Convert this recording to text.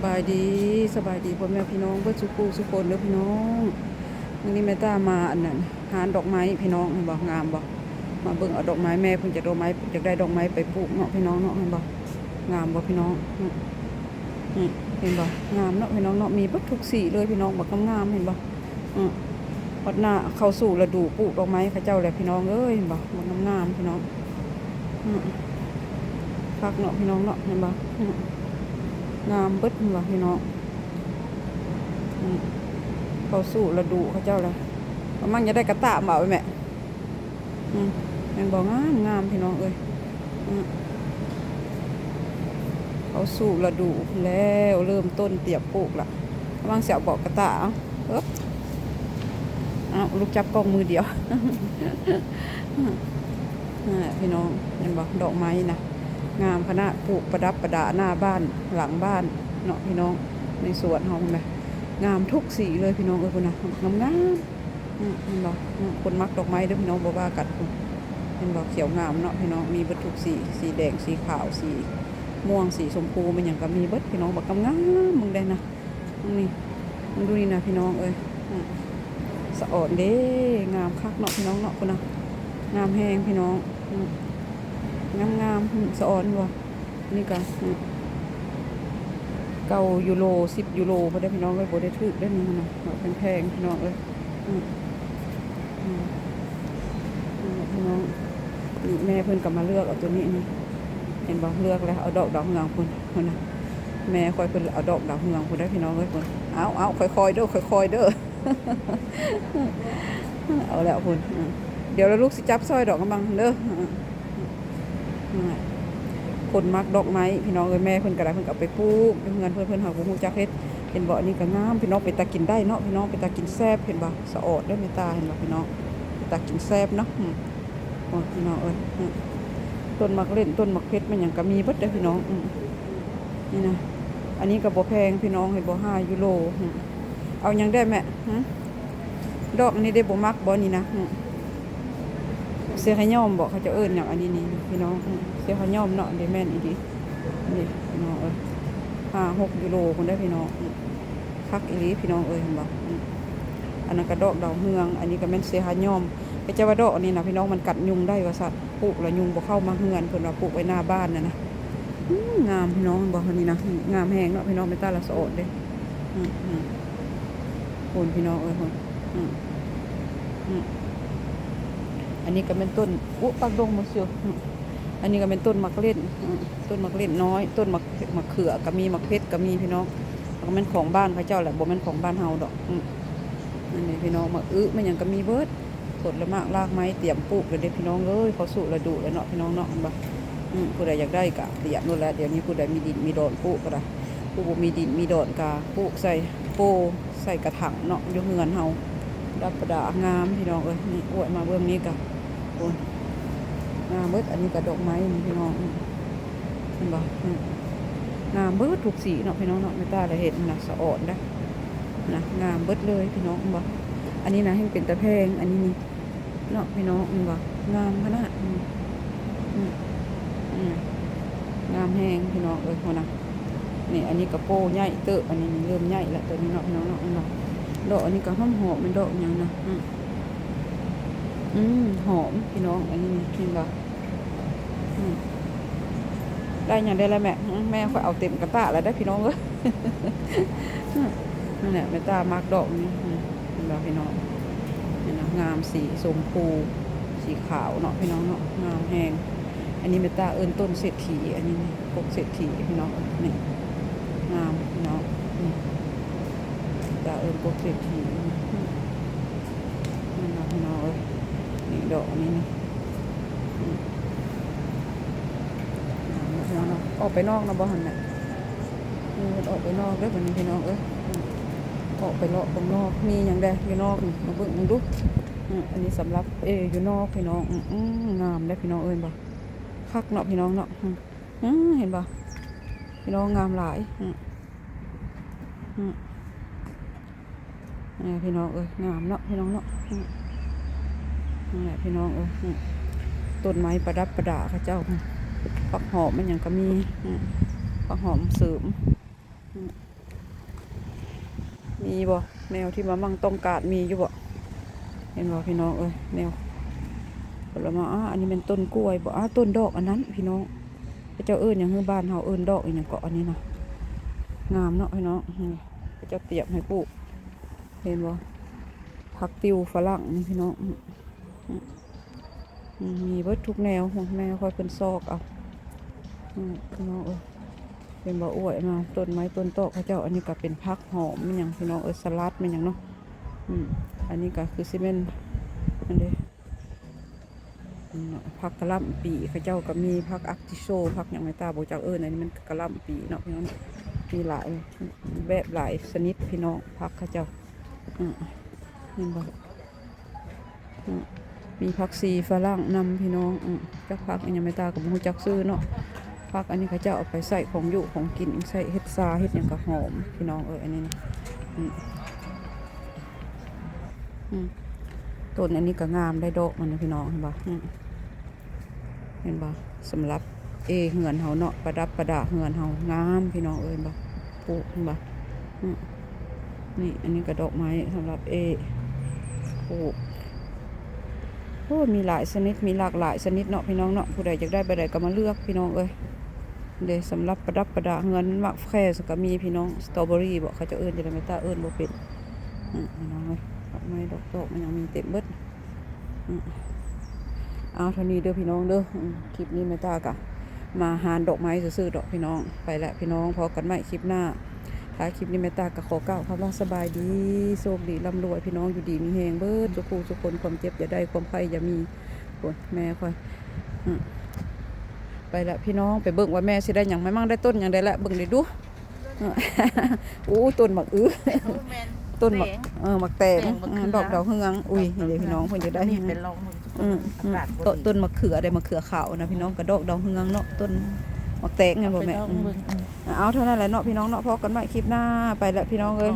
ສະບາຍດີ ສະບາຍດີພໍ່ແມ່ພີ່ນ້ອງເບິດສູ່ຜູ້ສູ່ຄົນເດີພີ່ນ້ອງ. ມື້ນີ້ແມ່ຕາມາອັນນັ້ນ ຮ້ານດອກໄມ້ພີ່ນ້ອງ ເຫັນບໍ່? ງາມບໍ່? ມາເບິ່ງເອົາດອກໄມ້ ແມ່ເພິ່ນຈະດອກໄມ້ ຢາກໄດ້ດອກໄມ້ໄປປູກເນາະພີ່ນ້ອງເນາະ. ເຫັນບໍ່? ງາມບໍ່ພີ່ນ້ອງ? ນີ້ ເຫັນບໍ່? ງາມເນາະພີ່ນ້ອງເນາະ. ມີເບິດທຸກສີເລີຍພີ່ນ້ອງ ບັກງາມໆ ເຫັນບໍ່? ອື ຮອດໜ້າເຂົ້າສູ່ລະດູປູກດອກໄມ້ເຂົາເຈົ້າແລ້ວພີ່ນ້ອງເອີຍ. ເຫັນບໍ່? ງາມໆ ພີ່ນ້ອງ. ອື ຄັກເນາະພີ່ນ້ອງເນາະ. ເຫັນບໍ່? ອື ງາມເບິດ ເຫັນບໍ່ພີ່ນ້ອງ? ອື ເຂົ້າສູ່ລະດູເຂົາເຈົ້າແລ້ວ. ກຳລັງຈະໄດ້ກະຕະມາເອົາແມ່. ອື ແມ່ນບໍ່? ງາມໆ ພີ່ນ້ອງເອີຍ. ອື ເຂົ້າສູ່ລະດູແລ້ວ ເລີ່ມຕົ້ນຕຽມປູກລະ. ກຳລັງຊິເອົາເບາະກະຕະ ເອົາ ເອີບ ເອົາ ລູກຈັບກ້ອງມືດຽວ. ອ່າ ພີ່ນ້ອງ ເຫັນບໍ່? ດອກໄມ້ນະ ງາມຂະໜາດ ປູກປະດັບປະດາໜ້າບ້ານ ຫຼັງບ້ານເນາະພີ່ນ້ອງ. ໃນສວນເຮົາພຸ້ນນະ ງາມທຸກສີເລີຍພີ່ນ້ອງເອີຍ. ພຸ້ນນະ ງາມໆ. ອື ເຫັນບໍ່? ອື ຄົນມັກດອກໄມ້ເດີພີ່ນ້ອງ ບໍ່ວ່າກັນ. ເຫັນບໍ່? ຂຽວງາມເນາະພີ່ນ້ອງ ມີເບິດທຸກສີ ສີແດງ ສີຂາວ ສີມ່ວງ ສີຊົມພູ ແມ່ນຫຍັງກໍມີເບິດພີ່ນ້ອງ. ບັກງາມໆ ເບິ່ງແດ່ນະ ນີ້ ເບິ່ງດູນີ້ນະພີ່ນ້ອງເອີຍ. ອື ສະອອນເດ້ ງາມຄັກເນາະພີ່ນ້ອງເນາະ. ພຸ້ນນະ ງາມແຮງພີ່ນ້ອງ. ອື ງາມໆ ອື ສະອອນບໍ່? ນີ້ກະ ອື ເກົ້າຢູໂຣ ສິບຢູໂຣພຸ້ນເດ້ພີ່ນ້ອງເອີຍ. ບໍ່ໄດ້ຖືກເດ້ນີ້ນະ ແພງໆ ພີ່ນ້ອງເອີຍ. ອື ອື ພີ່ນ້ອງ ນີ້ແມ່ເພິ່ນກໍມາເລືອກເອົາຕົວນີ້ນີ້ ເຫັນບໍ່? ເລືອກແລ້ວເອົາດອກດາວເຮືອງພຸ້ນ ພຸ້ນນະ. ແມ່ຂ້ອຍເພິ່ນເອົາດອກດາວເຮືອງພຸ້ນເດ້ພີ່ນ້ອງເອີຍ. ພຸ້ນ ເອົາໆ ຄ່ອຍໆເດີ ຄ່ອຍໆເດີ. ເອົາແລ້ວພຸ້ນ ອື ດຽວລະລູກຊິຈັບຊ່ອຍດອກກະບັງເດີ. ອື ຄົນມັກດອກໄມ້ພີ່ນ້ອງເອີຍ. ແມ່ເພິ່ນກໍໄດ້ ເພິ່ນກໍເອົາໄປປູກຢູ່ເຮືອນເພິ່ນ ເພິ່ນຫາກບໍ່ຮູ້ຈັກເຮັດ. ເຫັນບໍ່? ອັນນີ້ກໍງາມພີ່ນ້ອງ ເປັນຕາກິນໄດ້ເນາະພີ່ນ້ອງ ເປັນຕາກິນແຊບ. ເຫັນບໍ່? ສະອອດເດ້ແມ່ຕາ ເຫັນບໍ່ພີ່ນ້ອງ? ເປັນຕາກິນແຊບເນາະ. ອື ໂອ້ຍ ພີ່ນ້ອງເອີຍ ອື ຕົ້ນໝາກເລັ່ນ ຕົ້ນໝາກເຜັດ ແມ່ນຫຍັງກໍມີເບິດເດ້ພີ່ນ້ອງ. ອື ນີ້ນະ ອັນນີ້ກໍບໍ່ແພງພີ່ນ້ອງ ເຫັນບໍ່? ຫ້າຢູໂຣ. ອື ເອົາຫຍັງໄດ້ແມ່? ຫື ດອກອັນນີ້ເດ້ ບໍ່ມັກບໍ່ນີ້ນະ? ຫື ເຊຮາຍອມບໍ່ ເຂົາເຈົ້າເອີ້ນຫຍັງອັນນີ້ນີ້ພີ່ນ້ອງ? ຫື ເຊຮາຍອມເນາະ. ເດ້ ແມ່ນອີ່ຫຼີ ນີ້ພີ່ນ້ອງເອີຍ ຫ້າຫົກຢູໂຣພຸ້ນເດ້ພີ່ນ້ອງ. ຫື ຄັກອີ່ຫຼີພີ່ນ້ອງເອີຍ ເຫັນບໍ່? ຫື ອັນນັ້ນກໍດອກດາວເຮືອງ ອັນນີ້ກໍແມ່ນເຊຮາຍອມ. ເຂົາເຈົ້າວ່າດອກອັນນີ້ນະພີ່ນ້ອງ ມັນກັດຍຸງໄດ້ວ່າຊັ້ນ ປູກແລ້ວຍຸງບໍ່ເຂົ້າມາເຮືອນ ເພິ່ນວ່າ ປູກໄວ້ໜ້າບ້ານຫັ້ນນະ. ອື ງາມພີ່ນ້ອງ ເຫັນບໍ່? ອັນນີ້ນະ ງາມແຮງເນາະພີ່ນ້ອງ. ແມ່ນຕາລະສະອອດເດ້. ອື ອື ພຸ້ນພີ່ນ້ອງເອີຍ ພຸ້ນ ອື ອື ອັນນີ້ກໍແມ່ນຕົ້ນ ອຸ ປັກດົງມາຊິວ. ອື ອັນນີ້ກໍແມ່ນຕົ້ນໝາກເລັ່ນ ອື ຕົ້ນໝາກເລັ່ນນ້ອຍ ຕົ້ນໝາກ ໝາກເຂືອກໍມີ ໝາກເຜັດກໍມີພີ່ນ້ອງ. ມັນກໍແມ່ນຂອງບ້ານເຂົາເຈົ້າແຫຼະ ບໍ່ແມ່ນຂອງບ້ານເຮົາດອກ. ອື ອັນນີ້ພີ່ນ້ອງ ໝາກອຶ ແມ່ນຫຍັງກໍມີເບິດ. ຜົນລະໝາກລາກໄມ້ຕຽມປູກແລ້ວເດ້ພີ່ນ້ອງເອີຍ ເຂົ້າສູ່ລະດູແລ້ວເນາະພີ່ນ້ອງເນາະ. ເຫັນບໍ່? ອື ຜູ້ໃດຢາກໄດ້ກະຕຽມໂລດແຫຼະ. ດຽວນີ້ຜູ້ໃດມີດິນມີດອນປູກກໍໄດ້ ຜູ້ບໍ່ມີດິນມີດອນກະປູກໃສ່ໂປ່ ໃສ່ກະຖັງເນາະ ຢູ່ເຮືອນເຮົາ ປະດັບປະດາງາມພີ່ນ້ອງເອີຍ. ນີ້ອວດມາເບິ່ງນີ້ກະ ໂອ້ຍ ງາມເບິດ. ອັນນີ້ກະດອກໄມ້ນີ້ພີ່ນ້ອງ ເຫັນບໍ່? ອື ງາມເບິດທຸກສີເນາະພີ່ນ້ອງເນາະ. ແມ່ຕາລະເຮັດນະ ສະອອນເດ້ນະ ງາມເບິດເລີຍພີ່ນ້ອງ ເຫັນບໍ່? ອັນນີ້ນະແຮ່ງເປັນຕາແພງ ອັນນີ້ນີ້ ເນາະພີ່ນ້ອງ ເຫັນບໍ່? ງາມຂະໜາດ ອືມ ອືມ ອືມ ງາມແຮງພີ່ນ້ອງເອີຍ. ພຸ້ນນະ ນີ້ ອັນນີ້ກະໂປ້ໃຫຍ່ເຕີບ ອັນນີ້ນີ້ເລີ່ມໃຫຍ່ລະ ໂຕນີ້ເນາະພີ່ນ້ອງເນາະ. ເຫັນບໍ່? ດອກອັນນີ້ກະຫອມໆ ແມ່ນດອກຫຍັງນະ? ອືມ ອືມ ຫອມພີ່ນ້ອງ ອັນນີ້ນີ້ ເຫັນບໍ່? ອືມ ໄດ້ຫຍັງໄດ້ລະແມ່? ອືມ ແມ່ຂ້ອຍເອົາເຕັມກະຕະລະໄດ໋ພີ່ນ້ອງເອີຍ. ອືມ ນັ້ນແຫຼະ ແມ່ຕາມັກດອກນີ້. ອືມ ເຫັນບໍ່ພີ່ນ້ອງ? ເຫັນບໍ່? ງາມ ສີຊົມພູ ສີຂາວເນາະພີ່ນ້ອງເນາະ ງາມແຮງ. ອັນນີ້ແມ່ຕາເອີ້ນຕົ້ນເສດຖີ ອັນນີ້ນີ້ ກົກເສດຖີພີ່ນ້ອງ. ນີ້ ງາມພີ່ນ້ອງ. ອືມ ແມ່ຕາເອີ້ນກົກເສດຖີ. ອືມ ນັ້ນລະພີ່ນ້ອງເອີຍ ນີ້ດອກອັນນີ້ນີ້. ອືມ ອອກໄປນອກນະບໍ່ຫັ້ນນະ? ເອີ ອອກໄປນອກເດີບັດນີ້ພີ່ນ້ອງເອີຍ. ອືມ ອອກໄປເລາະເບິ່ງນອກ ມີຫຍັງແດ່ຢູ່ນອກນີ້ ມາເບິ່ງເບິ່ງດູ. ອືມ ອັນນີ້ສຳລັບ ເອ ຢູ່ນອກພີ່ນ້ອງ. ອືມ ອືມ ງາມເດ້ພີ່ນ້ອງເອີຍ ເຫັນບໍ່? ຄັກເນາະພີ່ນ້ອງເນາະ. ອືມ ອືມ ເຫັນບໍ່ພີ່ນ້ອງ? ງາມຫຼາຍ. ອືມ ອືມ ເອີ ພີ່ນ້ອງເອີຍ ງາມເນາະພີ່ນ້ອງເນາະ. ອືມ ນັ້ນແຫຼະພີ່ນ້ອງເອີຍ. ອືມ ຕົ້ນໄມ້ປະດັບປະດາເຂົາເຈົ້າ ຜັກຫອມມັນຫຍັງກໍມີ. ອືມ ຜັກຫອມເສີມ. ອືມ ມີບໍ່ ແນວທີ່ວ່າມັນຕ້ອງການ ມີຢູ່ບໍ່? ເຫັນບໍ່ພີ່ນ້ອງເອີຍ ແນວຜົນລະໄມ້. ອາ ອັນນີ້ແມ່ນຕົ້ນກ້ວຍບໍ່? ອາ ຕົ້ນດອກອັນນັ້ນພີ່ນ້ອງ ເຂົາເຈົ້າເອີ້ນຫຍັງ? ຄືບ້ານເຮົາເອີ້ນດອກອີ່ຫຍັງເກາະ ອັນນີ້ນະ. ງາມເນາະພີ່ນ້ອງ ເຂົາເຈົ້າຕຽມໃຫ້ປູກ. ເຫັນບໍ່? ຜັກຕິວຝຣັ່ງນີ້ພີ່ນ້ອງ. ອືມ ມີເບິດທຸກແນວ. ແມ່ຂ້ອຍເພິ່ນຊອກເອົາ ອືມ ພີ່ນ້ອງເອີຍ. ເຫັນບໍ່? ອວຍມາ ຕົ້ນໄມ້ຕົ້ນຕອກເຂົາເຈົ້າ. ອັນນີ້ກໍເປັນຜັກຫອມແມ່ນຫຍັງພີ່ນ້ອງເອີຍ ສະຫຼັດແມ່ນຫຍັງເນາະ. ອືມ ອັນນີ້ກໍຄືຊິແມ່ນ ອັນເດ ອືມ ຜັກກະຫຼ່ຳປີ ເຂົາເຈົ້າກໍມີ ຜັກອາກຕິໂຊ ຜັກຫຍັງ ແມ່ຕາບໍ່ຈັກເອີ້ນ. ອັນນີ້ມັນກະຫຼ່ຳປີເນາະພີ່ນ້ອງ. ມີຫຼາຍແບບຫຼາຍຊະນິດພີ່ນ້ອງ ຜັກເຂົາເຈົ້າ. ອືມ ເຫັນບໍ່? ອືມ ມີຜັກຊີຝຣັ່ງນຳພີ່ນ້ອງ. ອືມ ຈັກຜັກອີ່ຫຍັງ ແມ່ຕາກໍບໍ່ຮູ້ຈັກຊື່ເນາະ. ຜັກອັນນີ້ເຂົາເຈົ້າເອົາໄປໃສ່ຂອງຢູ່ຂອງກິນ ໃສ່ເຮັດຊາເຮັດຫຍັງກໍຫອມພີ່ນ້ອງເອີຍ ອັນນີ້ນະ. ອືມ ອືມ ຕົ້ນອັນນີ້ກໍງາມໄດ໋ ດອກມັນນະພີ່ນ້ອງ ເຫັນບໍ່? ອືມ ເຫັນບໍ່? ສຳລັບເອເຮືອນເຮົາເນາະ ປະດັບປະດາເຮືອນເຮົາ ງາມພີ່ນ້ອງເອີຍ ເຫັນບໍ່? ປູກ ເຫັນບໍ່? ອືມ ນີ້ ອັນນີ້ກໍດອກໄມ້ສຳລັບເອ ປູກ. ໂອ້ ມີຫຼາຍຊະນິດ ມີຫຼາກຫຼາຍຊະນິດເນາະພີ່ນ້ອງເນາະ. ຜູ້ໃດຢາກໄດ້ແບບໃດກໍມາເລືອກພີ່ນ້ອງເອີຍ. ເດ ສຳລັບປະດັບປະດາເຮືອນ ໝາກແຟສະກໍມີພີ່ນ້ອງ. ສະຕໍເບີຣີບໍ ເຂົາເຈົ້າເອີ້ນຈັ່ງໃດ ແມ່ຕາເອີ້ນບໍ່ເປັນ. ອືມ ພີ່ນ້ອງເອີຍ ດອກໄມ້ດອກຕອກມັນຍັງມີເຕັມເບິດ. ອືມ ເອົາເທົ່ານີ້ເດີພີ່ນ້ອງເດີ. ອືມ ຄລິບນີ້ແມ່ຕາກະມາຮ້ານດອກໄມ້ຊື່ໆດອກພີ່ນ້ອງ. ໄປແລ້ວພີ່ນ້ອງ ພໍ້ກັນໃໝ່ຄລິບໜ້າ. ທ້າຍຄລິບນີ້ແມ່ຕາກະຂໍກ່າວຄຳວ່າສະບາຍດີ ໂຊກດີ ລ່ຳລວຍ ພີ່ນ້ອງຢູ່ດີມີແຮງເບິດສູ່ຜູ້ສູ່ຄົນ ຄວາມເຈັບຢ່າໄດ້ ຄວາມໄຂ້ຢ່າມີ. ໂອ້ຍ ແມ່ຂ້ອຍ ອືມ ໄປແລ້ວພີ່ນ້ອງ ໄປເບິ່ງວ່າແມ່ຊິໄດ້ຫຍັງ ແມ່ມັງໄດ້ຕົ້ນຫຍັງໄດ້ລະ ເບິ່ງໄດ້ດູ. ໂອ້ ຕົ້ນໝາກອຶ ຕົ້ນໝາກ ເອີ ໝາກແຕງ ດອກດາວເຮືອງ. ອຸ້ຍ ນີ້ເດ້ພີ່ນ້ອງ ເພິ່ນຈະໄດ້ ອືມ ອາກາດບໍ່ດີ ຕົ້ນໝາກເຂືອເດ້ ໝາກເຂືອຂາວນະພີ່ນ້ອງ ກະດອກດາວເຮືອງເນາະ ຕົ້ນໝາກແຕງ ເຫັນບໍ່ແມ່? ອືມ ເອົາເທົ່ານັ້ນແຫຼະເນາະພີ່ນ້ອງເນາະ ພໍ້ກັນໃໝ່ຄລິບໜ້າ. ໄປແລ້ວພີ່ນ້ອງເອີຍ.